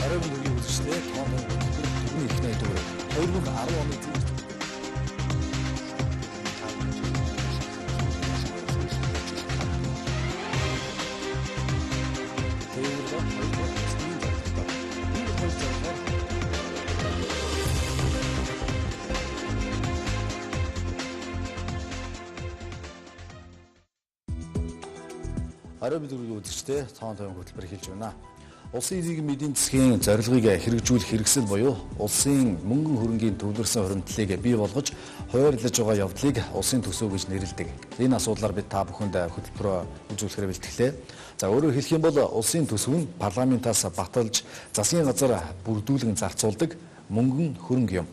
Орой бүлгийн үзэгчдээ тоон төвний их найдвар 2010 оны Орой бүлгийн үзэгчдээ тоон тойрон хөтөлбөр хэлж байна. Улсын нийгмийн эдийн засгийн зорилгыг хэрэгжүүлэх хэрэгсэл буюу улсын мөнгөн хөрөнгийн төвлөрсөн хуримтлалыг бий болгож хуваарлаж байгаа явдлыг улсын төсөв гэж нэрлэдэг. Энэ асуудлаар бид та бүхэнд хөтөлбөрөө үзүүлэхээр бэлтгэлээ. За өөрөөр хэлэх юм бол улсын төсөв нь парламентаас баталж засгийн газар бүрдүүлэн зарцуулдаг мөнгөн хөрөнгө юм.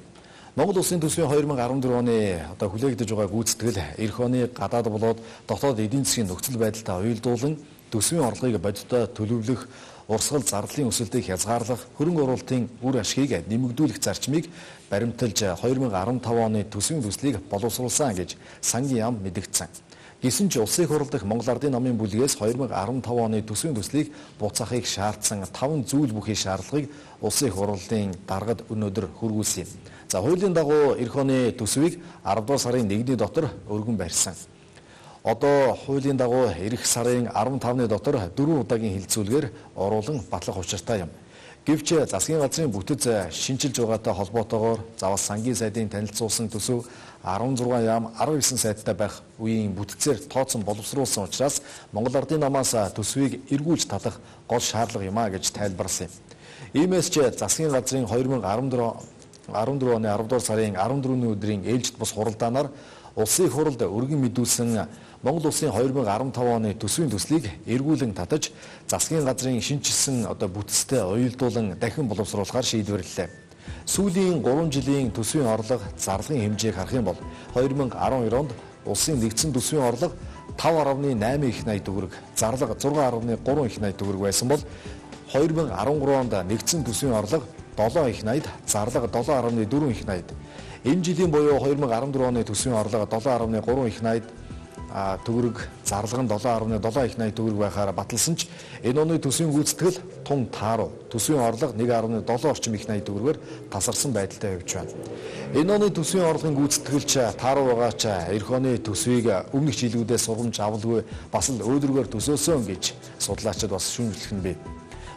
Монгол улсын төсвийн 2014 оны одоо хүлээгдэж байгаа гүйцэтгэл эх оны гадаад болоод дотоод эдийн засгийн нөхцөл байдалтай уялдуулан төсвийн орлогыг бодиттой төлөвлөх, урсгал зарлалын өсөлтийг хязгаарлах, хөрөнгө оруулалтын үр ашгийг нэмэгдүүлэх зарчмыг баримталж 2015 оны төсвийн төслийг боловсруулсан гэж сангийн яам мэдгдсэн. Гэсэн ч улсын их хурал дахь Монгол Ардын намын бүлгээс 2015 оны төсвийн төслийг буцаахыг шаардсан 5 зүйл бүхий шаардлагыг улсын их хурлын даргад өнөөдөр хүргүүлсэн юм. За хуулийн дагуу эх оны төсвийг 10 дугаар сарын 1-ний дотор өргөн барьсан. Одоо хуулийн дагуу эх сарын 15-ны дотор 4 удаагийн хилцүүлгээр оруулан батлах учиртай юм. Гэвч засгийн газрын бүтэц шинчилж байгаатай холбоотойгоор завас сангийн сайдын танилцуулсан төсөв 16 яам 19 сайдтай байх үеийн бүтцээр тооцсон боловсруулсан учраас Монгол Ардын намаас төсвийг эргүүлж талах гол шаардлага юм а гэж тайлбарласан юм. Иймээс ч засгийн газрын 2014 оны 10 дугаар сарын 14-ний өдрийн ээлжит бус хуралдаанаар улсын их хурлд өргөн мэдүүлсэн Монгол улсын 2015 оны төсвийн төслийг эргүүлэн татаж засгийн газрын шинэчилсэн одоо бүтцтэй уялдуулан дахин боловсруулахаар шийдвэрлэлээ. Сүүлийн 3 жилийн төсвийн орлого зарлагын хэмжээг харах юм бол 2012 онд улсын нэгдсэн төсвийн орлого 5.8 их 80 төгрөг, зарлага 6.3 их 80 төгрөг байсан бол 2013 онд нэгдсэн төсвийн орлого 7 их 80, зарлага 7.4 их 80. Энэ жилийн буюу 2014 оны төсвийн орлого 7.3 их 80 төгрөг, зарлага нь 7.7 их 80 төгрөг байхаар баталсан ч энэ оны төсвийн гүйцэтгэл тун тааруу. Төсвийн орлого 1.7 орчим их 80 төгрөгөөр тасарсан байдалтай явж байна. Энэ оны төсвийн орлогын гүйцэтгэлч тааруу байгаа ч эх оны төсвийг өмнөх жилүүдээс сургамж авалгүй бас л өөдрөгөөр төсөөлсөн гэж судлаачид бас шүүмжлэх нь бий.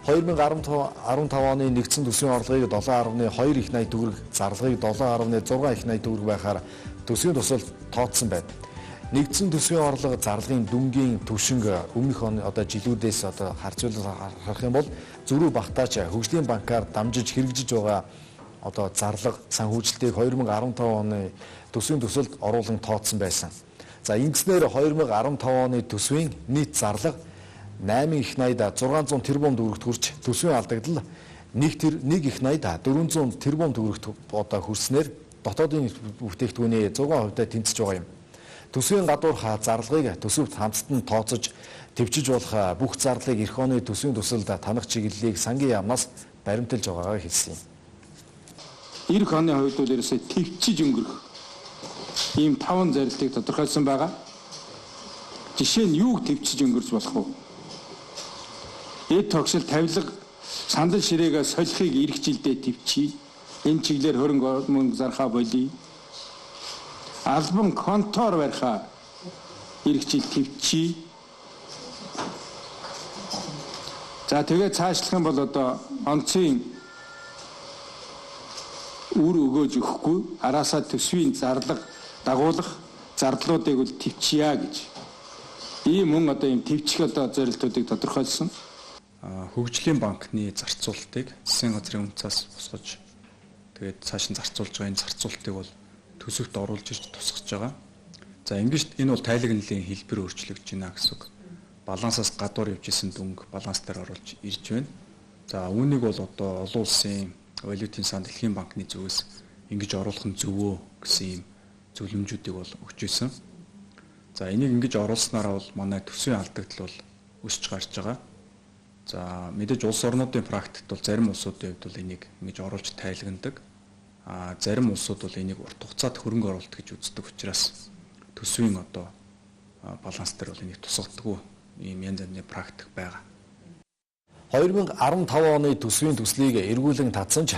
2015 оны нэгдсэн төсвийн орлогыг 7.2 их 80 төгрөг, зарлагыг 7.6 их 80 төгрөг байхаар төсвийн тусал тооцсон байна. Нэгдсэн төсвийн орлого зарлагын дүнгийн түвшинг өмнөх оны одоо жилүүдээс одоо харьцуулан харах юм бол зөрүү багтаач хөгжлийн банкар дамжиж хэрэгжиж байгаа одоо зарлага санхүүжилтийг 2015 оны төсвийн төсөлд оруулан тооцсон байсан. За ингэснээр 2015 оны төсвийн нийт зарлага 8 их 80 600 тэрбум төгрөгт хүрч төсвийн алдагдал 1 их 80 400 тэрбум төгрөгт одоо хүрснээр дотоодын бүтээгдэхүүний 6% тэнцэж байгаа юм. Төсвийн гадуурх зарлагыг төсөвт хамтд нь тооцож төвчж болох бүх зарлалыг эх оны төсвийн төсөлд танах чиглэлийг сангийн яамнаас баримталж байгаагаа хэлсэн юм. Эх оны хувьд бол ерөөсөө төвчж өнгөрөх ийм 5 зарилтыг тодорхойлсон байгаа. Жишээ нь юуг төвчж өнгөрч болох вэ? Эд тогшил тавилга сандал ширээгээ солихыг ирэх жилдээ төвчий. Энэ чиглэлээр хөрөнгө мөнгө зархаа болиё. Албан контор барихаа ирэх жил төвчий. За тэгээ цаашлах юм бол одоо онцгийн үр өгөөж өгөхгүй араасаа төсвийн зарлага дагуулах зардлуудыг бол төвчийа гэж. Ийм мөн одоо ийм төвчих одоо зорилтуудыг тодорхойлсон. Хөгжлийн банкны зарцуулалтыг засгийн газрын үнцаас босгож тэгээд цааш нь зарцуулж байгаа энэ зарцуулалтыг бол төсөвт оруулж ирж тусгаж байгаа. За ингэж энэ бол тайлагналын хэлбэр өөрчлөгдөж байна гэсэн үг. Балансаас гадуур явж исэн дүнг баланс дээр оруулж ирж байна. За үүнийг бол одоо олон улсын валютын сан дэлхийн банкны зүгээс ингэж оруулах нь зөв өө гэсэн ийм зөвлөмжүүдийг бол өгч ирсэн. За энийг ингэж оруулснараа бол манай төсвийн алдагдал бол өсч гарч байгаа. За мэдээж улс орнуудын практикт бол зарим улсуудын хувьд бол энийг ингэж оруулж тайлагнадаг. А зарим улсууд бол энийг урт хугацаанд хөрөнгө оруулалт гэж үздэг учраас төсвийн одоо баланс дээр бол энийг тусгадаггүй ийм янз янзын практик байгаа. 2015 оны төсвийн төслийг эргүүлэн татсан ч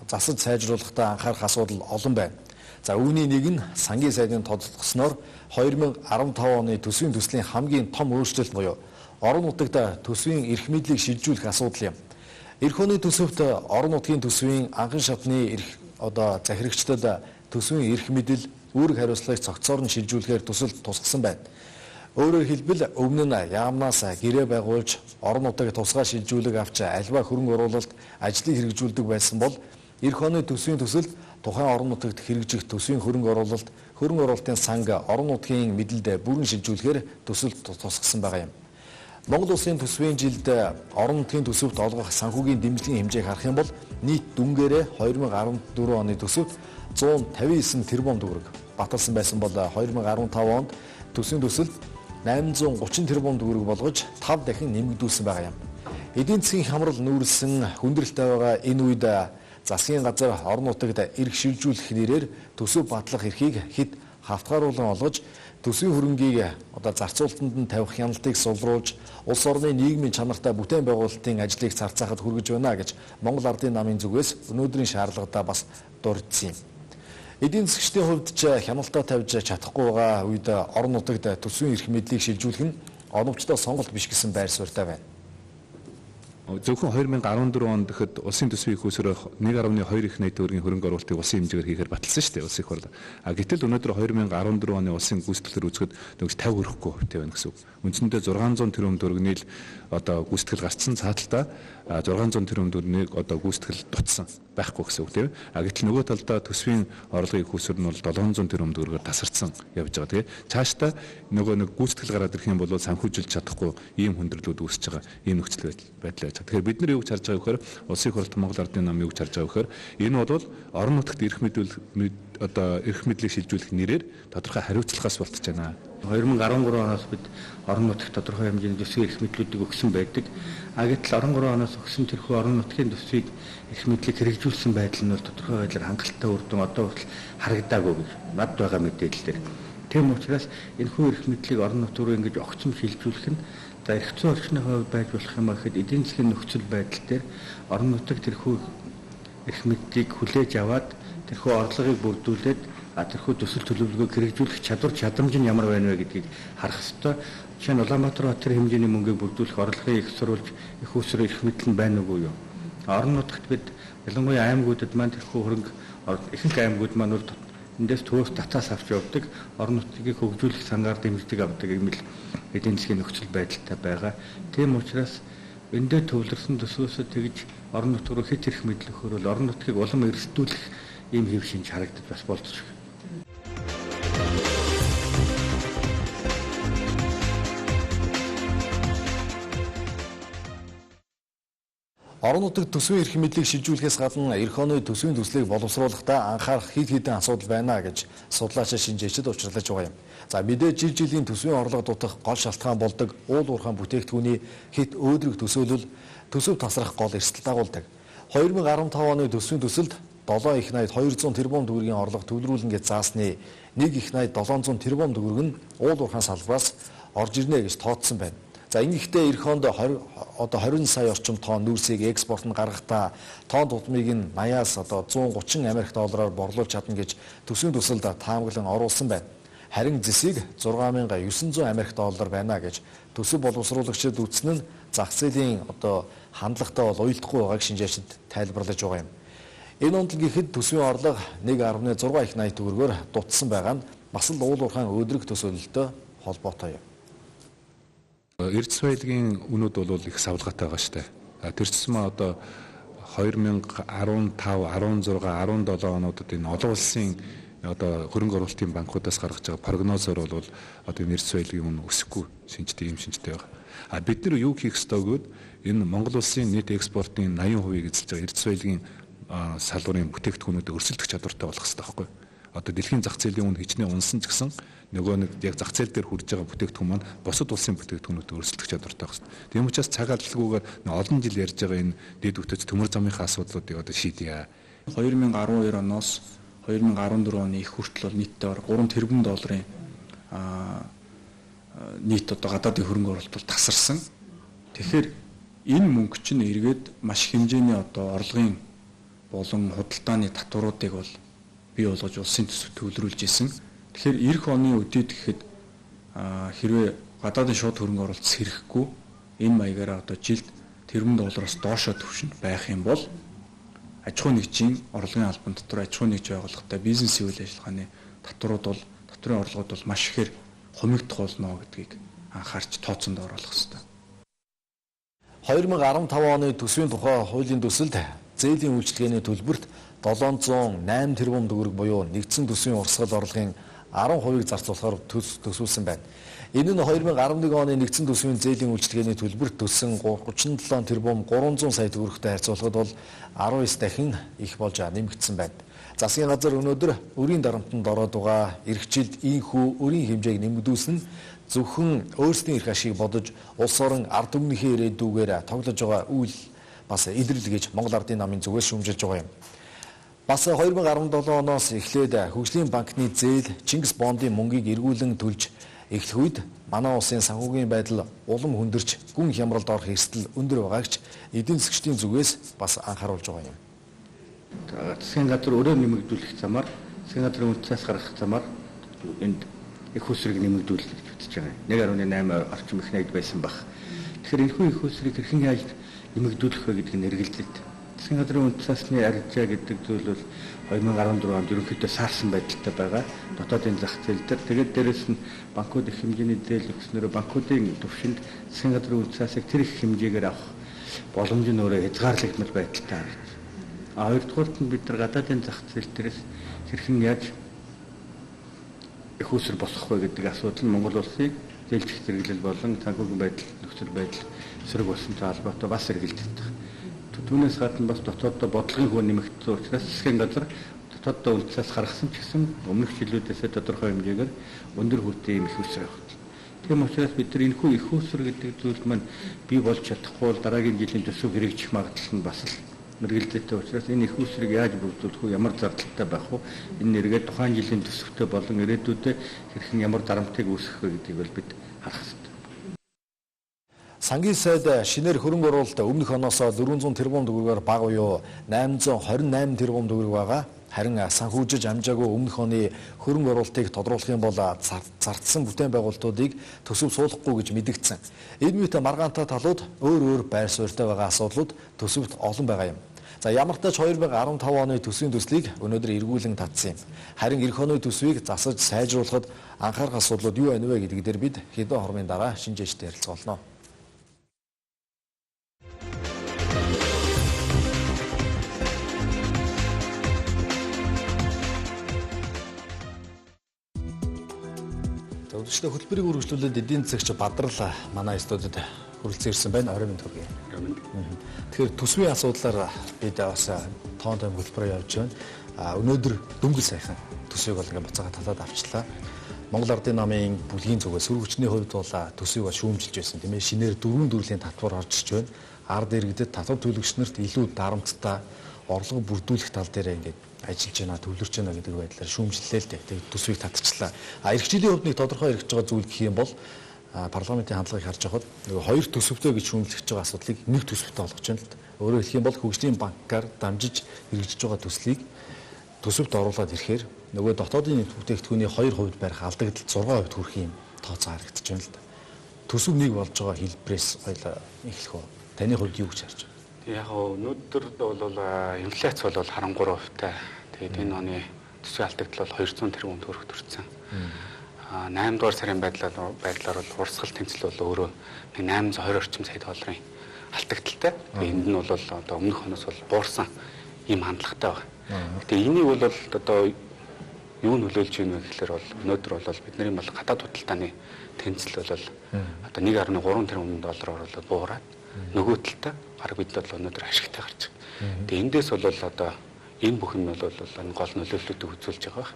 засаж сайжруулахдаа анхаарах асуудал олон байна. За үүний нэг нь сангийн сайдын тодотгосноор 2015 оны төсвийн төслийн хамгийн том өөрчлөлт буюу орон нутагт төсвийн эрх мэдлийг шилжүүлэх асуудал юм. Ирэх оны төсөвт орон нутгийн төсвийн анхан шатны эрх одоо захирагчдад төсвийн эрх мэдэл үүрэг хариуцлагыг цогцоор нь шилжүүлэхээр төсөл тусгасан байна. Өөрөөр хэлбэл өмнө нь яамнаас гэрээ байгуулж орон нутаг тусгай шилжүүлэг авч альва хөрөнгө оруулалт ажлыг хэрэгжүүлдэг байсан бол ирэх оны төсвийн төсөлд тухайн орон нутагт хэрэгжих төсвийн хөрөнгө оруулалт, хөрөнгө оруулалтын санг орон нутгийн мэдлэлд бүрэн шилжүүлэхээр төсөл тусгасан байгаа юм. Монгол улсын төсвийн жилд орон нутгийн төсөвт олгох санхүүгийн дэмжлэгийн хэмжээг харах юм бол нийт дүнгээрээ 2014 оны төсөвт 159 тэрбум төгрөг баталсан байсан бол 2015 онд төсвийн төсөлд 830 тэрбум төгрөг болгож 5 дахин нэмэгдүүлсэн байгаа юм. Эдийн засгийн хямрал нүүрлсэн хүндрэлтэй байгаа энэ үед засгийн газар орон нутагт эрх шилжүүлэх нэрээр төсөв батлах эрхийг хэд хавтгааруулан олгож төсвийн хөрөнгийг одоо зарцуулалтанд нь тавих хяналтыг сулруулж улс орны нийгмийн чанартай бүтээн байгуулалтын ажлыг царцаахад хүргэж байна гэж Монгол Ардын намын зүгээс өнөөдрийн шаардлагадаа бас дурдсан юм. Эдийн засгчдын хувьд ч хяналтаа тавьж чадахгүй байгаа үед орон нутагт төсвийн эрх мэдлийг шилжүүлэх нь оновчтой сонголт биш гэсэн байр суурьтай байна. Зөвхөн 2014 онд гэхэд улсын төсвийн их усрээр 1.2 их найт төгрөгийн хөрөнгө оруулалтыг улсын хэмжээгээр хийхээр баталсан шүү дээ улсын их хурл. А гэтэл өнөөдөр 2014 оны улсын гүйцэтгэлээр үзэхэд дөнгөж 50 хүрэхгүй хувьтай байна гэсэн үг. Үндсэндээ 600 тэрбум төгрөгийн л одоо гүйцэтгэл гарцсан цааталтаа 600 тэрбум төгрөгийг одоо гүйцэтгэл дутсан байхгүй гэсэн үг тийм. А гэтэл нөгөө талдаа төсвийн орлогын их усүр нь бол 700 тэрбум төгрөгөөр тасарсан явж байгаа тийм. Цаашдаа нөгөө нэг гүйцэтгэл гараад ирэх юм бол санхүүжилж чадахгүй ийм хүндрэлүүд үүсэж байгаа ийм нөхцөл байдал байж байгаа. Тэгэхээр бид нар юу гэж харж байгаа вэ гэхээр улсын их хурлд Монгол Ардын нам юу гэж харж байгаа вэ гэхээр энэ бол орон нутагт эрх мэдэл одоо эрх мэдлийг шилжүүлэх нэрээр тодорхой хариуцлагаас болтож байна. 2013 оноос бид орон нутагт тодорхой хэмжээний төсвийн эрх мэдлүүдийг өгсөн байдаг. А гэтэл 13 оноос өгсөн тэрхүү орон нутгийн төсвийг эрх мэдлийг хэрэгжүүлсэн байдал нь бол тодорхой байдлаар хангалттай үр дүн одоо хүртэл харагдаагүй гэж над байгаа мэдээлэлээр. Тийм учраас энэхүү эрх мэдлийг орон нутг руу ингэж огцом шилжүүлэх нь за эрх зүйн орчны хувьд байж болох юм а гэхэд эдийн засгийн нөхцөл байдал дээр орон нутаг тэрхүү эрх мэдлийг хүлээж аваад тэрхүү орлогыг бүрдүүлээд тэрхүү төсөл төлөвлөгөөг хэрэгжүүлэх чадвар чадамж нь ямар байна вэ гэдгийг харах ёстой. Жишээ нь Улаанбаатар хот тэр хэмжээний мөнгийг бүрдүүлэх орлогын их сурвалж, их усрын эрх мэдэл нь байна уугүй юу? Орон нутагт бид ялангуяа аймагуудад маань тэрхүү хөрөнгө ихэнх аймагуд маань бол эндээс төвөөс татаас авч явдаг, орон нутгийг хөгжүүлэх сангаар дэмждэг авдаг юм л эдийн засгийн нөхцөл байдалтай байгаа. Тийм учраас эндээ төвлөрсөн төсвөөсөө тэгж орон нутг руу хэд эрх мэдэл өгөхөөр бол орон нутгийг улам эрсдүүлэх ийм хэв шинж харагдаж бас болдож байна. Орон нутагт төсвийн эрх мэдлийг шилжүүлэхээс гадна ирэх оны төсвийн төслийг боловсруулахдаа анхаарах хэд хэдэн асуудал байна гэж судлаач шинжээчид учирлаж байгаа юм. За мэдээж жил жилийн төсвийн орлого дутах гол шалтгаан болдог уул уурхайн бүтээгдэхүүний хэт өөдрөг төсөөлөл төсөв тасрах гол эрсдэл дагуулдаг. 2015 оны төсвийн төсөлд 7 их 80 200 тэрбум төгрөгийн орлого төвлөрүүлнэ гэж заасны 1 их 80 700 тэрбум төгрөг нь уул уурхайн салбараас орж ирнэ гэж тооцсон байна. За ингэхдээ ирэх онд 20 сая орчим тонн нүүрсийг экспорт нь гаргахдаа тонн тутмыг нь 80-аас одоо 130 Америк доллараар борлуулж чадна гэж төсвийн төсөлд таамаглан оруулсан байна. Харин зэсийг 6900 Америк доллар байна гэж төсөв боловсруулагчид үзсэн нь зах зээлийн одоо хандлагатай бол уялдахгүй байгааг шинжээчид тайлбарлаж байгаа юм. Энэ онд гэхэд төсвийн орлого 1.6 их 80 төгрөгөөр дутсан байгаа нь бас л уул уурхайн өөдрөг төсөөлөлтөй холбоотой юм. Эрдэс баялагын үнүүд бол их савлгаатай байгаа шүү дээ. Тэр тусмаа одоо 2015, 16, 17 онуудад энэ олон улсын одоо хөрөнгө оруулалтын банкудаас гаргаж байгаа прогнозоор бол одоо энэ эрдэс баялагын үн өсөхгүй шинжтэй юм шинжтэй байгаа. А бид нар юу хийх ёстой гэвэл энэ Монгол улсын нийт экспортын 80%-ийг эзэлж байгаа эрдэс баялагын салбарын бүтээгдэхүүнүүдэд өрсөлдөх чадвартай болох ёстой байхгүй. Одоо дэлхийн зах зээлийн үн хичнээн унсан ч гэсэн нөгөө нэг яг зах зээл дээр хүрж байгаа бүтээгдэхүүн маань бусад улсын бүтээгдэхүүнүүдэд өрсөлдөх чадвартай байх хэрэгтэй. Тийм учраас цаг алдалгүйгээр олон жил ярьж байгаа энэ дэд бүтэц төмөр замынхаа асуудлуудыг одоо шийдье. 2012 оноос 2014 оны их хүртэл бол нийтдээ 3 тэрбум долларын нийт одоо гадаадын хөрөнгө оруулалт бол тасарсан. Тэгэхээр Энэ мөнгө чинь эргээд маш хэмжээний одоо орлогын болон худалдааны татваруудыг бол бий болгож улсын төсөв төвлөрүүлж исэн. Тэгэхээр эх оны өдийд гэхэд хэрвээ гадаадын шууд хөрөнгө оруулалт сэрэхгүй энэ маягаараа одоо жилд тэрбум доллароос доошоо түвшинд байх юм бол аж ахуйн нэгжийн орлогын албан дотор аж ахуйн нэгж байгууллагатай бизнесийн үйл ажиллагааны татварууд бол татварын орлогод бол маш ихээр хумигдах болно гэдгийг анхаарч тооцонд оруулах хэрэгтэй. 2015 оны төсвийн тухай хуулийн төсөлд зээлийн үйлчилгээний төлбөрт 708 тэрбум төгрөг буюу нэгдсэн төсвийн урсгал орлогын 10%-ийг зарцуулахаар төсөөлсөн байна. Энэ нь 2011 оны нэгдсэн төсвийн зээлийн үйлчилгээний төлбөрт төссөн 37 тэрбум 300 сая төгрөгтэй харьцуулахад бол 19 дахин их болж нэмэгдсэн байна. Засгийн газар өнөөдөр өрийн дарамтанд ороод байгаа эх жилд ийхүү өрийн хэмжээг нэмэгдүүлсэн нь зөвхөн өөрсдийн эрх ашиг бодож улс орон ард түмнийхээ ирээдүгээр тоглож байгаа үйл бас илэрлэл гэж Монгол Ардын намын зүгээс шүүмжилж байгаа юм. Бас 2017 оноос эхлээд хөгжлийн банкны зээл Чингис бондын мөнгийг эргүүлэн төлж эхлэх үед манай улсын санхүүгийн байдал улам хүндэрч гүн хямралд орох эрсдэл өндөр байгаагч эдийн засгчдын зүгээс бас анхааруулж байгаа юм. Засгийн газар өрөө нэмэгдүүлэх замаар, засгийн газрын үнцээс гаргах замаар энд их усрыг нэмэгдүүлэх гэж үзэж байгаа. 1.8 орчим их найд байсан баг. Тэгэхээр энэхүү их усрыг хэрхэн яаж нэмэгдүүлэх вэ гэдэг нь эргэлзэлт. Засгийн газрын үнцаасны арилжаа гэдэг зүйл бол 2014 онд ерөнхийдөө саарсан байдалтай байгаа. Дотоодын зах зээл дээр. Тэгээд дээрэс нь банкуд их хэмжээний зээл өгснөөрөө банкуудын түвшинд засгийн газрын үнцаасыг тэр их хэмжээгээр авах боломж нь өөрөө хязгаарлагдмал байдалтай харагдаж. А хоёрдугаарт нь бид нар гадаадын зах зээл дээрээс хэрхэн яаж их усэр босгох вэ гэдэг асуудал нь Монгол улсын зээлчих зэрэглэл болон санхүүгийн байдал нөхцөл байдал эсрэг болсонтой холбоотой бас эргэлздэг. Түүнээс гадна бас дотооддоо бодлогын хүү нэмэгдсэн учраас засгийн газар дотооддоо үнцээс гаргасан ч гэсэн өмнөх жилүүдээсээ тодорхой хэмжээгээр өндөр хүүтэй юм их усэр явагдана. Тийм учраас бид нар энэхүү их усэр гэдэг зүйл маань бий болж чадахгүй бол дараагийн жилийн төсөв хэрэгжих магадлал нь бас л мэргэлзээтэй учраас энэ их усрыг яаж бүрдүүлэх вэ, ямар зардалтай байх вэ, энэ нэргээд тухайн жилийн төсөвтэй болон ирээдүйдээ хэрхэн ямар дарамтыг үүсгэх вэ гэдгийг бол бид харах хэрэгтэй. Сангийн сайд шинээр хөрөнгө оруулалт өмнөх оноос 400 тэрбум төгрөгөөр бага буюу 828 тэрбум төгрөг байгаа. Харин санхүүжиж амжаагүй өмнөх оны хөрөнгө оруулалтыг тодруулах юм бол зардсан бүтээн байгуулалтуудыг төсөв суулгахгүй гэж мэдэгдсэн. Энэ мэт маргаантай талууд өөр өөр байр суурьтай байгаа асуудлууд төсөвт олон байгаа юм. За ямар ч тач 2015 оны төсвийн төслийг өнөөдөр эргүүлэн татсан юм. Харин эх оны төсвийг засаж сайжруулахад анхаарах асуудлууд юу байна вэ гэдэг дээр бид хэдэн хормын дараа шинжээчтэй ярилцах болно. Зөвшөлтөө хөтөлбөрийг үргэлжлүүлээд эдийн засагч Бадрал манай студид хүрэлцэн ирсэн байна. Орой минь төргий. Тэгэхээр төсвийн асуудлаар бид бас тоон тойм хөтөлбөрөөр явж байна. Өнөөдөр дөнгөж саяхан төсвийг бол ингээд буцаага татаад авчлаа. Монгол Ардын намын бүлгийн зүгээс сөрөг хүчний хувьд бол төсвийг бол шүүмжилж байсан, тийм ээ. Шинээр дөрвөн төрлийн татвар орж ирж байна. Ард иргэдэд татвар төлөгч нарт илүү дарамттай орлого бүрдүүлэх тал дээр ингээд ажиллаж байна, төвлөрч байна гэдэг байдлаар шүүмжлэлээ л дээ. Тэгээд төсвийг татчихлаа. А эх жилийн хувьд нэг тодорхой хэрэгж байгаа зүйл гэх юм бол парламентын хандлагыг харж байхад нөгөө хоёр төсөвтэй гэж шүүмжлэж байгаа асуудлыг нэг төсөвтэй болгож байна л да. Өөрөөр хэлэх юм бол хөгжлийн банкар дамжиж хэрэгжиж байгаа төслийг төсөвт оруулаад ирэхээр нөгөө дотоодын бүтээгдэхүүний 2% барих алдагдал 6% хүрэх юм тооцоо харагдаж байна л да. Төсөв нэг болж байгаа хэлбэрээс хоёлаа эхлэх үү? Таны хувьд юу гэж харж байна? Яг өнөөдөр бол инфляц бол 13%-тай. Тэгээд энэ оны төсвийн алдагдал бол 200 тэрбум төгрөг төрсэн. 8 дугаар сарын байдлаар бол урсгал тэмцэл бол өөрөө 820 орчим сая долларын алдагдaltaй. Тэгээд энд нь бол одоо өмнөх оноос бол буурсан ийм хандлагатай байна. Гэтэ энийг бол одоо юу нөлөөлж байна вэ гэхлээр бол өнөөдөр бол бидний бол гадаад худалдааны тэмцэл бол одоо 1.3 тэрбум доллараар бол буураад нөгөө талдаа бараг бид бол өнөөдөр ашигтай гарч байгаа. Тэгээ эндээс бол одоо энэ бүх юм бол энэ гол нөлөөллүүдийг үзүүлж байгаа байх.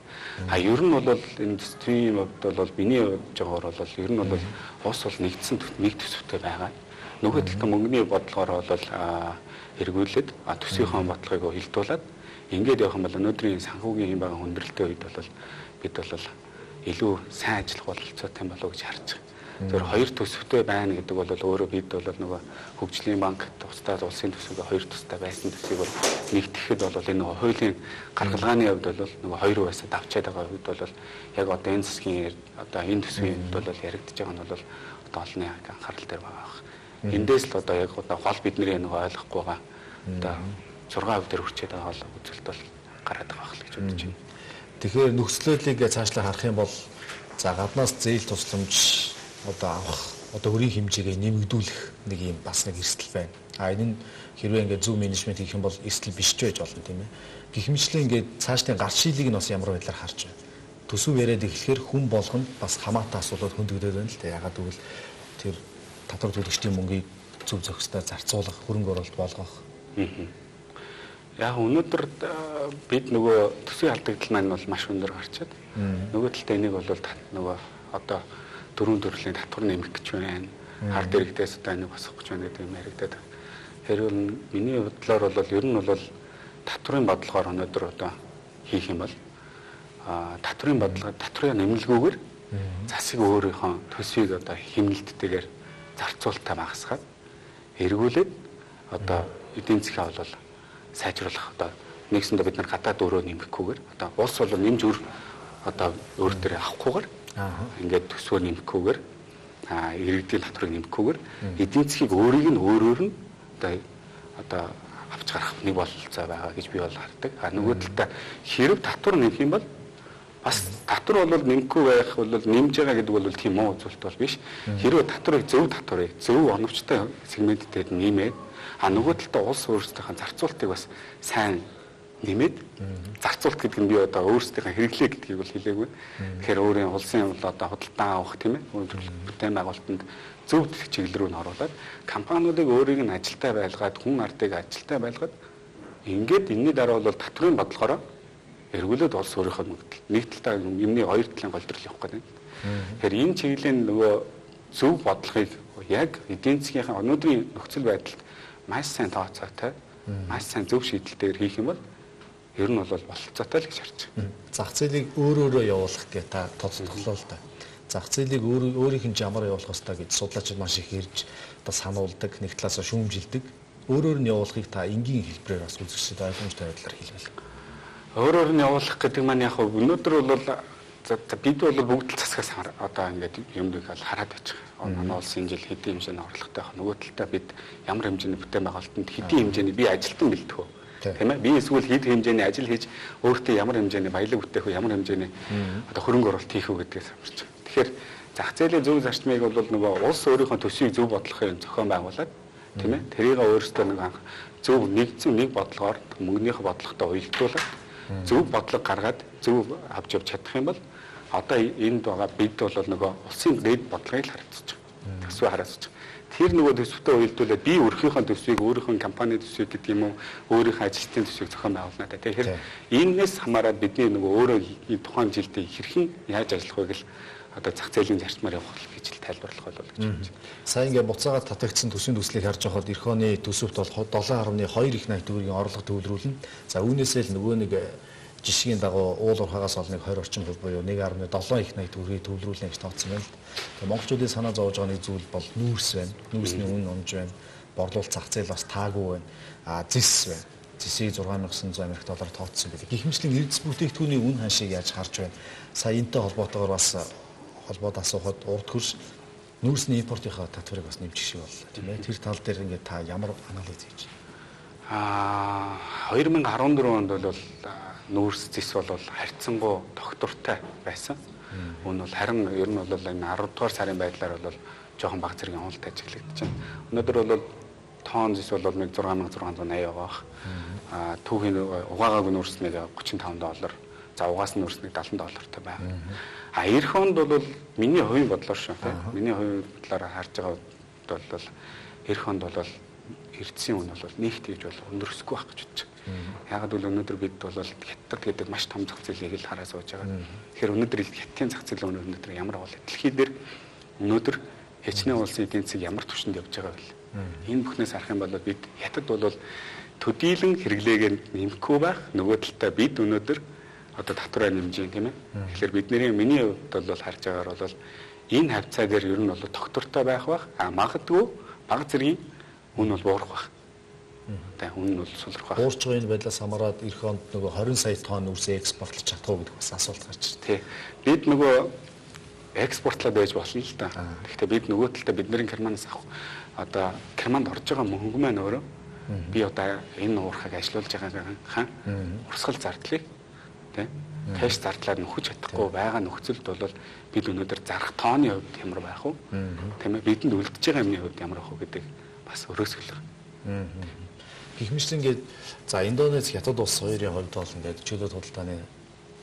А ер нь бол энэ төсвийн хувьд бол миний бодож байгаагаар бол ер нь бол ус бол нэгдсэн нэг төсөвтэй байгаа. Нөгөө талдаа мөнгөний бодлогоор бол эргүүлээд төсвийнхөө бодлогыг хилдүүлээд ингээд явах юм бол өнөөдрийн санхүүгийн юм байгаа хүндрэлтэй үед бол бид бол илүү сайн ажиллах бололцоотой болов гэж харж байгаа. Тэгэхээр хоёр төсөвтэй байна гэдэг бол өөрөө бид бол нөгөө хөгжлийн банк тусдаа улсын төсөвөө хоёр тусдаа байсан төсвийг бол нэгтгэхэд бол энэ нөгөө хуулийн гаргалгааны хувьд бол нөгөө хоёр байсаа давчаад байгаа хувьд бол яг одоо энэ засгийн одоо энэ төсвийн хувьд бол яригдж байгаа нь бол одоо олонний анхаарал дээр байгаа байх. Эндээс л одоо яг одоо гол бидний нөгөө ойлгохгүй байгаа одоо 6% дээр хүрчээд байгаа бол үзэлт бол гараад байгаа байх л гэж бодож байна. Тэгэхээр нөхцөлөлийг цаашлаа харах юм бол за гаднаас зээл тусламж одоо авах одоо өрийн хэмжээгээ нэмэгдүүлэх нэг юм бас нэг эрсдэл байна. А энэ нь хэрвээ ингээд зөв менежмент хийх юм бол эрсдэл биш ч байж болно тийм ээ. Гэх мэтлэн ингээд цаашдын гарч шийлийг нь бас ямар байдлаар харж байна. Төсөв яриад эхлэхээр хүн болгонд бас хамаатай асуудал хөндөгдөд байна л да. Ягаад гэвэл тэр татвар төлөгчдийн мөнгийг зөв зохистой зарцуулах, хөрөнгө оруулалт болгох. Яг өнөөдөр бид нөгөө төсвийн алдагдал маань бол маш өндөр гарчаад нөгөө талдаа энийг бол нөгөө одоо дөрвөн төрлийн татвар нэмэх гэж байна. Хар дэрэгдээс одоо энийг босгох гэж байна гэдэг юм яригадаад. Хэрвээ миний бодлоор бол ер нь бол татврын бодлогоор өнөөдөр одоо хийх юм бол татврын бодлого татврын нэмэлгүйгээр засаг өөрийнхөө төсвийг одоо хэмнэлттэйгээр зарцуулалтаа багасгаад эргүүлээд одоо эдийн засгаа бол сайжруулах одоо нэгсэндээ бид нар гадаад өрөө нэмэхгүйгээр одоо улс бол нэмж өр одоо өөр дээр авахгүйгээр ингээд төсвөө нэмэхгүйгээр иргэдийн татварыг нэмэхгүйгээр эдийн засгийг өөрийг нь өөрөөр нь одоо авч гарах нэг бололцоо байгаа гэж би бол хардаг. А нөгөө талдаа хэрэг татвар нэмэх юм бол бас татвар бол нэмэхгүй байх бол нэмж байгаа гэдэг бол тийм муу үзүүлэлт бол биш. Хэрвээ татварыг зөв татварыг зөв оновчтой сегменттэй нэмээд а нөгөө талдаа улс өөрсдийнхээ зарцуулалтыг бас сайн нэмээд зарцуулалт гэдэг нь би одоо өөрсдийнхээ хэрэглээ гэдгийг бол хэлээгүй. Тэгэхээр өөрийн улсын бол одоо худалдан авах тийм ээ бүтээн байгуулалтанд зөв чиглэл рүү нь оруулаад компаниудыг өөрийг нь ажилтай байлгаад хүн ардыг ажилтай байлгаад ингээд энэний дараа бол татврын бодлогоороо эргүүлээд улс өөрийнхөө мөнгөдөл нэг талдаа юмны хоёр талын голдрол явах гэдэг. Тэгэхээр энэ чиглэлийн нөгөө зөв бодлогыг яг эдийн засгийнхаа өнөөдрийн нөхцөл байдалд маш сайн тооцоотой, маш сайн зөв шийдэлтэйгээр хийх юм бол ер нь бол бололцоотой л гэж харж байна. Зах зээлийг өөр өөрөө явуулах гэх та тодтоллоо л да. Зах зээлийг өөрийнх нь жамаар явуулах ёстой гэж судлаачид маш их ирж одоо сануулдаг, нэг талаасаа шүүмжилдэг. Өөрөөр нь явуулахыг та энгийн хэлбэрээр бас үзэгчдэд ойлгомжтой байдлаар хэлбэл. Өөрөөр нь явуулах гэдэг маань яг өнөөдөр бол бид бол бүгд л засгаас одоо ингээд юмныг бол хараад байж байгаа. Манай улсын жил хэдийн хэмжээний орлоготой байх. Нөгөө талдаа бид ямар хэмжээний бүтээн байгуулалтанд хэдийн хэмжээний би ажилтан бэлдэх үү? Тийм ээ. Би эсвэл хэд хэмжээний ажил хийж өөртөө ямар хэмжээний баялаг бүтээх үү, ямар хэмжээний одоо хөрөнгө оруулалт хийх үү гэдгээс хамаарч байгаа. Тэгэхээр зах зээлийн зөв зарчмыг бол нөгөө улс өөрийнхөө төсвийг зөв бодлохын зохион байгуулад тийм ээ. Тэрийг өөрсдөө нэг анх зөв нэгдсэн нэг бодлогоор мөнгөнийхөө бодлоготой уялдуулаад зөв бодлого гаргаад зөв авч явж чадах юм бол одоо энд байгаа бид бол нөгөө улсын дээд бодлогыг л харагдаж байгаа. Төсвөө харагдаж байгаа. Тэр нөгөө төсөвтэй уялдуулаад би өөрийнхөө төсвийг, өөрийнхөө компани төсвийг гэдэг юм уу, өөрийнхөө ажилтны төсвийг зохион байгуулна та. Тэгэхээр энэс хамаарат бидний нөгөө өөрөө тухайн жилдээ хэрхэн яаж ажиллах вэ гэл одоо зах зээлийн зарчмаар явах гэж л тайлбарлах болов гэж бодож байна. Сайн ингээ буцаагаад татагдсан төсвийн төслийг харж байхад эх оны төсөвт бол 7.2 их 80 төгрөгийн орлого төвлөрүүлнэ. За үүнээсээ л нөгөө нэг жишгийн дагуу уул уурхаагаас ол нэг 20 орчим хувь буюу 1.7 их 80 төгрөгийг төвлөрүүлнэ гэж тооцсон байна л. Тэгээ монголчуудын санаа зовж байгаа нэг зүйл бол нүүрс байна. Нүүрсний үнэ унж байна. Борлуулалт зах зээл бас таагүй байна. А зэс байна. Зэсийг 6900 Америк доллар тооцсон байлээ. Гэх мэтлэн эрдэс бүтээгдэхүүний үн ханшийг яаж харж байна? Сая энтэй холбоотойгоор бас холбоод асуухад урд хөрш нүүрсний импортынхаа татварыг бас нэмчих шиг боллоо тийм ээ. Тэр тал дээр ингээд та ямар анализ хийж байна? 2014 онд бол нүүрс зэс бол харьцангуй тогтвортой байсан. Үүн бол харин ер нь бол энэ 10 дугаар сарын байдлаар бол жоохон бага зэргийн уналт ажиглагдаж байна. Өнөөдөр бол тон зэс бол нэг 6680 байгаа бах. Түүхийн угаагаагүй нүүрс нэг 35 доллар. За угаас нүүрс нэг 70 доллартай байна. А эх онд бол миний хувийн бодлоор шүү тийм. Миний хувийн бодлоор харж байгаа бол эх онд бол эрдэсийн үн бол нэг тэгж бол өндөрсөхгүй байх гэж бодож байна. Яг л өнөөдөр бид бол хятад гэдэг маш том зах зээлийг л хараа сууж байгаа. Тэгэхээр өнөөдөр хятадын зах зээл өнөөдөр ямар бол дэлхий дээр өнөөдөр хичнээн улсын эдийн засаг ямар түвшинд явж байгаа вэ? Энэ бүхнээс харах юм бол бид хятад бол төдийлөн хэрэглээгээ нэмэхгүй байх. Нөгөө талдаа бид өнөөдөр одоо татвараа нэмж юм тийм ээ. Тэгэхээр бидний миний хувьд бол харж байгаагаар бол Энэ хавцаа дээр ер нь бол тогтвортой байх бах. А магадгүй бага зэргийн үн бол буурах бах. Тэ үн нь бол сулрах бах. Буурч байгаа энэ байдлаас хамаарат эх онд нөгөө 20 сая тонн үрсээ экспортлож чадах уу гэдэг бас асуулт гарч ирнэ. Тий. Бид нөгөө экспортлоод байж болно л да. Гэхдээ бид нөгөө талдаа бидний Германаас авах одоо Германд орж байгаа мөнгө маань өөрөө би одоо энэ уурхайг ажилуулж байгаагаа урсгал зардлыг тий кэш зардлаар нөхөж чадахгүй байгаа нөхцөлд бол бид өнөөдөр зарах тооны хувьд ямар байх вэ? Тийм ээ, бидэнд үлдэж байгаа юмны хувьд ямар байх вэ гэдэг бас өрөөсгөл. Гэх мэт ингээд за Индонез, Хятад улс хоёрын хувьд бол ингээд чөлөөт худалдааны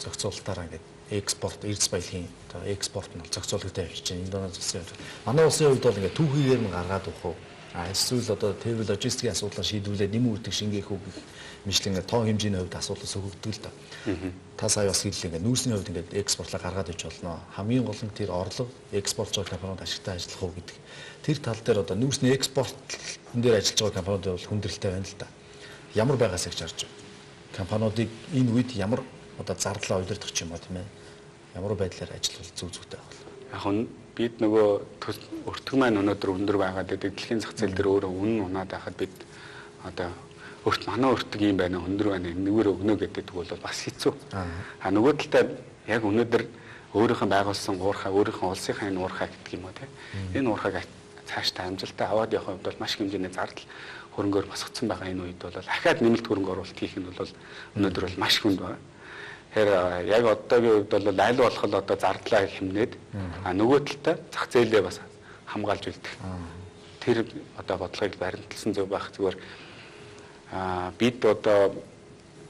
зохицуулалтаараа ингээд экспорт, эрдэс баялагын одоо экспорт нь зохицуулагдаа явж байна. Индонез улсын хувьд. Манай улсын хувьд бол ингээд түүхийгээр нь гаргаад өгөх үү? Эсвэл одоо тээвэр логистикийн асуудлаа шийдвэрлээд нэмэн үрдэг шингээх үү гэх мэтлэн ингээд тоо хэмжээний хувьд асуудал сөхөгддөг л да. Та сая бас хэллээ ингээд нүүрсний хувьд ингээд экспортлоо гаргаад иж болно. Хамгийн гол нь тэр орлого экспортлож байгаа компаниуд ашигтай ажиллах уу гэдэг. Тэр тал дээр одоо нүүрсний экспортлон дээр ажиллаж байгаа компаниуд бол хүндрэлтэй байна л да. Ямар байгаасаа гэж харж байна. Компаниудыг энэ үед ямар одоо зардлаа удирдах ч юм уу тийм ээ. Ямар байдлаар ажиллавал зүг зүйтэй байх вэ? Яг нь бид нөгөө өртөг маань өнөөдөр өндөр байгаад байдаг. Дэлхийн зах зээл дээр өөрөө үнэн унаад байхад бид одоо өрт манай өртөг юм байна, өндөр байна, энэгээр өгнө гэдэг бол бас хэцүү. А нөгөө талдаа яг өнөөдөр өөрийнхөө байгуулсан уурхай, өөрийнхөө улсынхаа энэ уурхай гэдэг юм уу те. Энэ уурхайг цаашдаа амжилттай аваад явах хувьд бол маш их хэмжээний зардал хөрөнгөөр босгоцсон байгаа энэ үед бол ахаад нэмэлт хөрөнгө оруулалт хийх нь бол өнөөдөр бол маш хүнд байна. Тэгэхээр яг одоогийн хувьд бол аль болох л одоо зардлаа хэмнээд а нөгөө талдаа зах зээлээ бас хамгаалж үлдэх. Тэр одоо бодлогыг баримтлсан зөв байх зүгээр. Бид одоо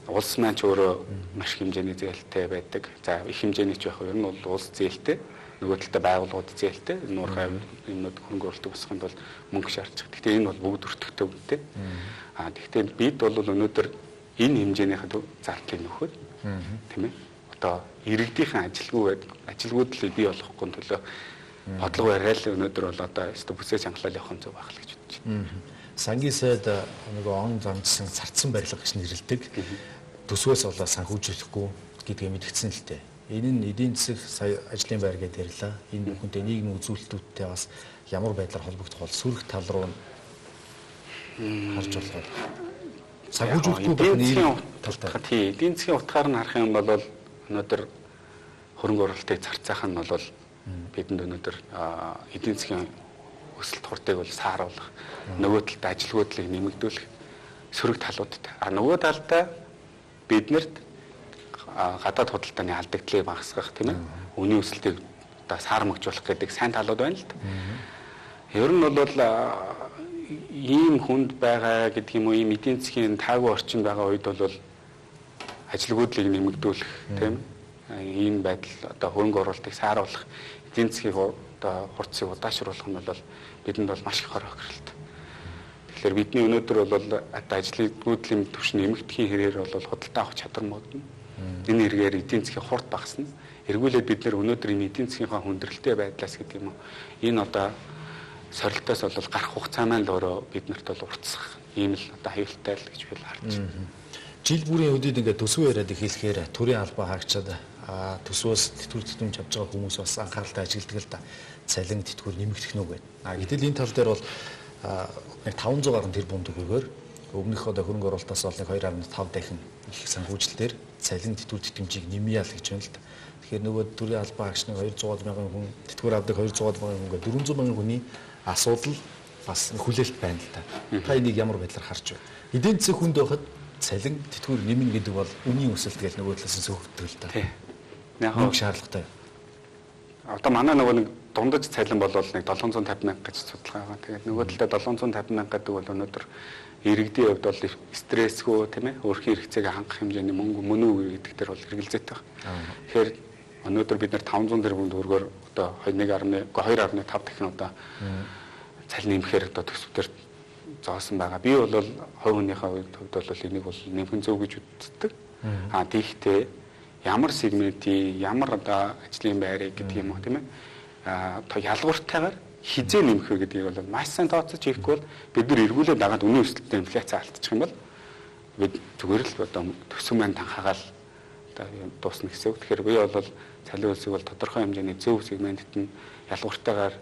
улс маань ч өөрөө маш их хэмжээний зээлтэй байдаг. За их хэмжээний ч яг ер нь бол улс зээлтэй, нөгөө талдаа байгууллагууд зээлтэй. Энэ уурхай юмнууд хөрөнгө оруулалтыг босгохын тулд мөнгө шаардж байгаа. Гэхдээ энэ бол бүгд өртөгтэй үнэтэй. Гэхдээ бид бол өнөөдөр энэ хэмжээнийхээ зардлыг нөхөд тийм ээ. Одоо иргэдийнхэн ажилгүй ажилгүйдлийг бий болгохгүй төлөө бодлого барайл өнөөдөр бол одоо өстө бүсээ чангалал явах нь зөв байх л гэж бодож байна. Сангийн сайд нөгөө он замдсан царцсан барилга гэж нэрлэдэг. Төсвөөс болоо санхүүжүүлэхгүй гэдгээ мэдгдсэн л дээ. Энэ нь эдийн засаг сая ажлын байр гэдээ ярьлаа. Энэ бүхэнтэй нийгмийн үзүүлэлтүүдтэй бас ямар байдлаар холбогдох бол сөрөг тал руу харж болох вэ? Санхүүжүүлэхгүй байх нийгэм талтай. Тий, эдийн засгийн утгаар нь харах юм бол өнөөдөр хөрөнгө оруулалтыг зарцаах нь бол бидэнд өнөөдөр эдийн засгийн өсөлт хурдыг бол сааруулах, нөгөө талд ажилгүйдлийг нэмэгдүүлэх сөрөг талуудтай. А нөгөө талдаа биднэрт гадаад худалдааны алдагдлыг багасгах тийм ээ, үнийн өсөлтийг одоо саармагжуулах гэдэг сайн талууд байна л да. Ер нь бол ийм хүнд байгаа гэдэг юм уу, ийм эдийн засгийн таагүй орчинд байгаа үед бол ажилгүйдлийг нэмэгдүүлэх тийм ийм байдал одоо хөрөнгө оруулалтыг сааруулах, эдийн засгийг одоо хурцыг удаашруулах нь бол бидэнд бол маш их хор хохиролтой. Тэгэхээр бидний өнөөдөр бол одоо ажилгүйдлийн түвшин нэмэгдэхийн хэрээр бол худалдаа авах чадвар модно. Энэ хэрэгээр эдийн засгийн хурд багасна. Эргүүлээд бид нэр өнөөдөр энэ эдийн засгийнхаа хүндрэлтэй байдлаас гэдэг юм уу, энэ одоо сорилтоос бол гарах хугацаа маань л өөрөө биднэрт бол уртсах ийм л одоо аюултай л гэж би харж байна. Жил бүрийн өдөд ингээд төсөв яриад хэлэхээр төрийн албаа хаагчаад төсвөөс тэтгэвэр тэтгэмж авч байгаа хүмүүс бас анхааралтай ажигладаг л да. Цалин тэтгэвэр нэмэгдэх нү гэдэг. Гэтэл энэ тал дээр бол нэг 500 гаруй тэрбум төгрөгөөр өмнөх одоо хөрөнгө оруулалтаас бол нэг 2.5 дахин их санхүүжилтээр цалин тэтгэвэр тэтгэмжийг нэмье л гэж байна л да. Тэгэхээр нөгөө төрийн албаа хаагч нэг 200 мянган хүн тэтгэвэр авдаг 200 мянган хүн гэдэг 400 мянган хүний асуудал бас хүлээлт байна л да. Та энийг ямар байдлаар харж байна? Эдийн засаг хүнд байхад цалин тэтгэвэр нэмнэ гэдэг бол үнийн өсөлт гэж нөгөө талаас нь сөхөгддөг л да. Тий. Яг нэг шаардлагатай. Одоо манай нөгөө нэг дундаж цалин бол нэг 750 мянга гэж судалгаа байгаа. Тэгээд нөгөө талдаа 750 мянга гэдэг бол өнөөдөр иргэдийн хувьд бол стрессгүй тийм ээ, өөрхийн хэрэгцээг хангах хэмжээний мөнгө мөн үү гэдэг дээр бол хэрэгэлзээтэй байна. Тэгэхээр өнөөдөр бид нар 500 тэрбум төгрөгөөр одоо 1.2.5 дахин одоо цалин нэмэхээр одоо төсөв дээр зоосон байгаа. Би бол хувь хүнийхээ хувьд бол энийг бол нэмхэн зөв гэж үздэг. А тийхтэй ямар сегментийн ямар одоо ажлын байрыг гэдэг юм уу тийм ээ, ялгууртайгаар хизээ нэмэх вэ гэдгийг бол маш сайн тооцож хийхгүй бол бид нар эргүүлээд дагаад үнийн өсөлттэй инфляци алдчих юм бол бид зүгээр л одоо төсөв маань танхаагаал Одоо дуусна гэсэн үг. Тэгэхээр би бол цалин хөлсийг бол тодорхой хэмжээний зөв сегментэд нь ялгууртайгаар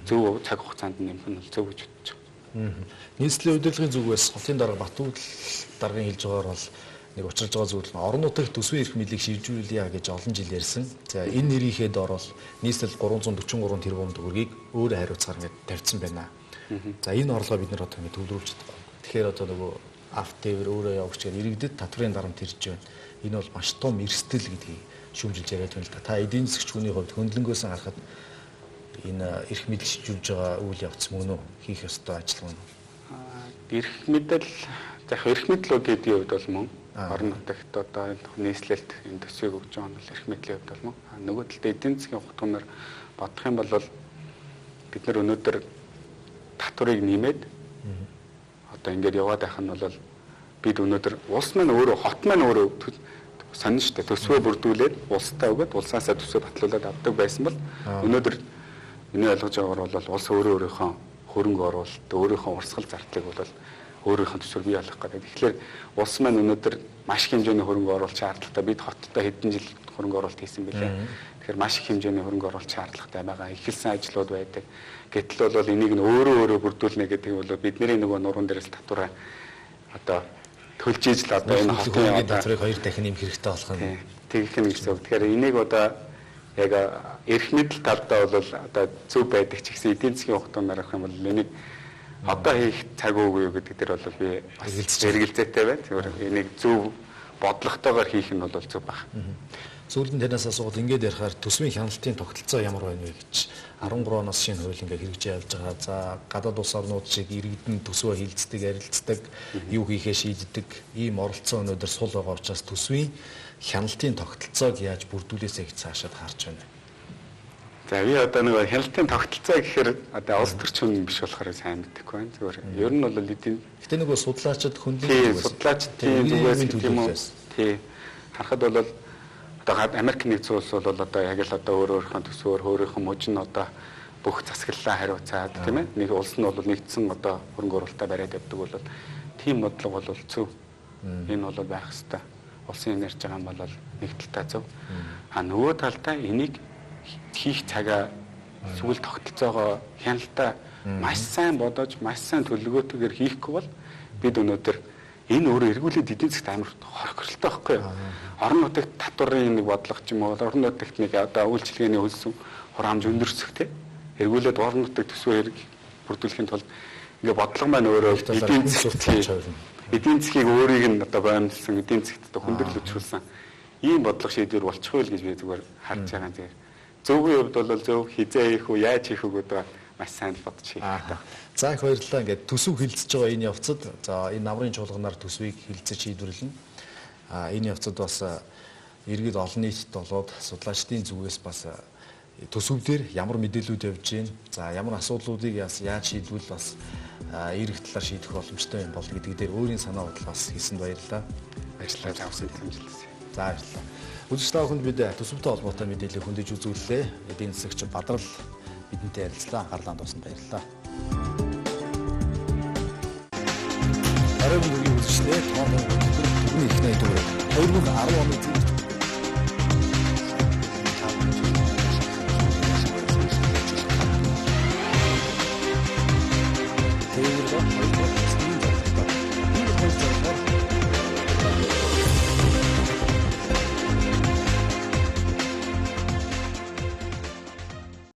зөв цаг хугацаанд нэмэх нь бол зөв гэж бодож байна. Нийслэлийн удирдлагын зүгээс хотын дарга Батүгдэл даргын хэлж байгаагаар бол нэг учралж байгаа зүйл нь орон нутагт төсвийн эрх мэдлийг шилжүүлье гэж олон жил ярьсан. За энэ нэрийнхээ дор бол нийслэл 343 тэрбум төгрөгийг өөр хариуцгаар ингээд тавьсан байна. За энэ орлогоо бид нар одоо ингээд төвлөрүүлж чадахгүй. Тэгэхээр одоо нөгөө авт тээвэр өөрөө явагч гэдэг иргэдэд татврын дарамт ирж байна. Энэ бол маш том эрсдэл гэдгийг шүүмжилж яриад байна л да. Та эдийн засгч хүний хувьд хөндлөнгөөс харахад энэ эрх мэдэл шилжүүлж байгаа үйл явц мөн үү? Хийх ёстой ажил мөн үү? Эрх мэдэл яг эрх мэдэл гэдгийн хувьд бол мөн. Орон нутагт одоо энэ нийслэлд энэ төсвийг өгж байгаа нь бол эрх мэдлийн хувьд бол мөн. Нөгөө талд эдийн засгийн хутгамаар бодох юм бол бид нар өнөөдөр татварыг нэмээд одоо ингээд яваад байх нь бол бид өнөөдөр улс маань өөрөө хот маань өөрөө сонин штэ төсвөө бүрдүүлээд улстай өгөөд улсаасаа төсвөө батлуулаад авдаг байсан бол өнөөдөр миний ойлгож байгаагаар бол улс өөрөө өөрийнхөө хөрөнгө оруулалт өөрийнхөө урсгал зардлыг бол өөрийнх нь төсвөр бий болгох гэдэг. Тэгэхээр улс маань өнөөдөр маш их хэмжээний хөрөнгө оруулалт шаардлагатай. Бид хоттой хэдэн жил хөрөнгө оруулалт хийсэн билээ. Тэгэхээр маш их хэмжээний хөрөнгө оруулалт шаардлагатай байгаа. Эхэлсэн ажлууд байдаг. Гэтэл бол энийг нь өөрөө өөрөө бүрдүүлнэ гэдэг нь бол бидний нөгөө нуруунд дээрээс татвараа одоо төлж иж л одоо энэ хотын татварыг хоёр дахин нэмэх хэрэгтэй болох нь. Тэгэх нь гэсэн үг. Тэгэхээр энийг одоо яг эрх мэдэл талдаа бол одоо зөв байдаг ч гэсэн эдийн засгийн хугацаанд арах юм бол энийг одоо хийх цаг үгүй юу гэдэг дээр бол би бас эргэлзээтэй байна. Тэгэхээр энийг зөв бодлоготойгоор хийх нь бол зөв баг. Сүүлд нь танаас асуувал ингээд ярихаар төсвийн хяналтын тогтолцоо ямар байна вэ гэж 13 оноос шинэ хууль ингээд хэрэгжиж явж байгаа. За гадаад улс орнууд шиг иргэдэн төсвөө хилцдэг, ярилцдаг, юу хийхээ шийддэг ийм оролцоо өнөөдөр сул байгаа учраас төсвийн хяналтын тогтолцоог яаж бүрдүүлээсэй гэж цаашаад харж байна. За би одоо нөгөө хяналтын тогтолцоо гэхээр одоо улс төрчин биш болохоор сайн мэдэхгүй байна. Зүгээр ер нь бол эдийн гэтээ нөгөө судлаачид хөндлөн судлаачдын зүгээс гэх юм уу. Тий. Харахад бол одоо Америк нэгдсэн улс бол одоо яг л одоо өөр өөрийнхөө төсвөөр өөрийнхөө мужин одоо бүх засаглалаа хариуцаад тийм ээ. Нэг улс нь бол нэгдсэн одоо хөрөнгө оруулалтаа бариад явдаг бол тийм бодлого бол зөв. Энэ бол байх ёстой. Улсын ярьж байгаа юм бол нэг талдаа зөв. А нөгөө талдаа энийг хийх цагаа эсвэл тогтолцоогоо хяналтаа маш сайн бодож, маш сайн төлөвлөгөөтэйгээр хийхгүй бол бид өнөөдөр энэ өөрөө эргүүлээд эдийн засгт амар хорхиролтой байхгүй юу? Орон нутагт татварын нэг бодлого ч юм уу, орон нутагт нэг одоо үйлчилгээний хөлсөн хураамж өндөрсөх те. Эргүүлээд орон нутагт төсвөө хэрэг бүрдүүлэхийн тулд ингээ бодлого маань өөрөө эдийн засгийг өөрийг нь одоо боомлсон, эдийн засгт одоо хүндрэл учруулсан ийм бодлого шийдвэр болчих уу гэж би зүгээр харж байгаа юм зүгээр. Зөвгийн хувьд бол зөв хизээ хийх үү, яаж хийх үү гэдэг маш сайн л бодож хийх хэрэгтэй. За их баярлалаа. Ингээд төсөв хилцэж байгаа энэ явцад за энэ намрын чуулганаар төсвийг хилцэж шийдвэрлэнэ. А энэ явцад бас иргэд олон нийтэд болоод судлаачдын зүгээс бас төсөв дээр ямар мэдээлүүд явж гин, за ямар асуудлуудыг яаж шийдвэл бас эрэг талаар шийдэх боломжтой юм бол гэдэг дээр өөрийн санаа бодол бас хийсэнд баярлалаа. Баярлалаа. Заавсан амжилт. За баярлалаа. Үзэгч та бүхэнд бид төсөвтэй холбоотой мэдээлэл хөндөж үзүүллээ. Эдийн засагч Бадрал бидэнтэй ярилцлаа. Анхаарлаа хандуулсанд баярлалаа. Оройн мөнгийн үзэгчдээ тоон хөтөлбөр их 80 төгрөг 2010 оны